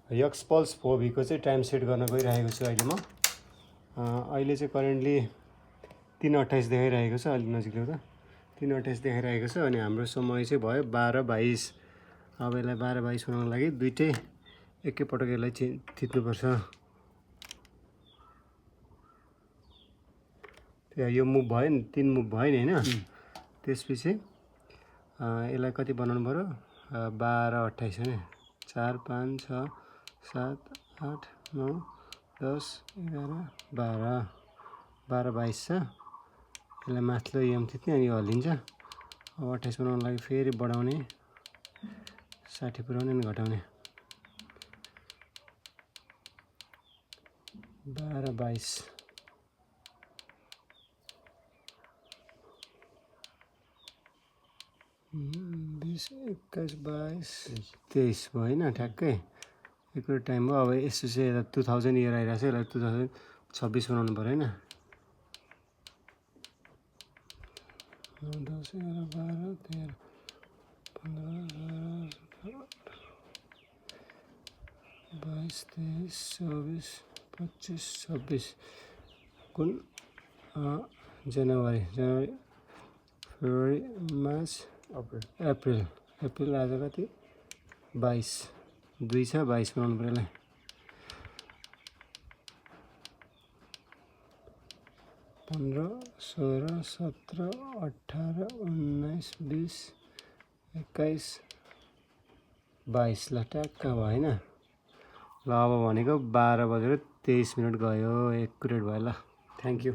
X pulse 4V को चाहिँ time set गर्न गइरहेको छु अहिले म। अहिले चाहिँ करेन्टली 3:28 देखाइरहेको छ, अलिक नजिक ल्याउँदा 3:28 देखाइरहेको छ। अनि हाम्रो समय चाहिँ भयो 12:22। अब यसलाई 12:22 बनाउनको लागि दुइटै एकैपटक यसलाई थिच्नुपर्छ। त्यो यो मुभ भयो नि, 3 मुभ भयो नि हैन। त्यसपछि यसलाई कति बनाउनु पर्यो, 12:28 हैन। 4 5 6 7 8 9 10 11 12 12:22 छ। यसलाई माथिल्लो यम थिच्ने अनि यो हल्लिन्छ। अब 28 बनाउनको लागि फेरि बढाउने, 60 पुर्याउने अनि घटाउने। 12:22 20 21 22 23 भयो होइन, ठ्याक्कै एकुरेट टाइम भयो। अब यसो चाहिँ यता 2000 इयर आइरहेको छ, यसलाई 2026 बनाउनु पऱ्यो होइन। 9 10 11 12 13 15 16 17 22 23 24 25 कुन जनवरी फेब्रुअरी मार्च अप्रिल आज कति 22 2 छ, 22 बनाउनु पऱ्यो यसलाई। 15 16 17 18 19 20 21 22 ल ट्याक्क भयो होइन। ल अब भनेको 12:23 गयो, एकुरेट भयो। ल थ्याङ्क यू।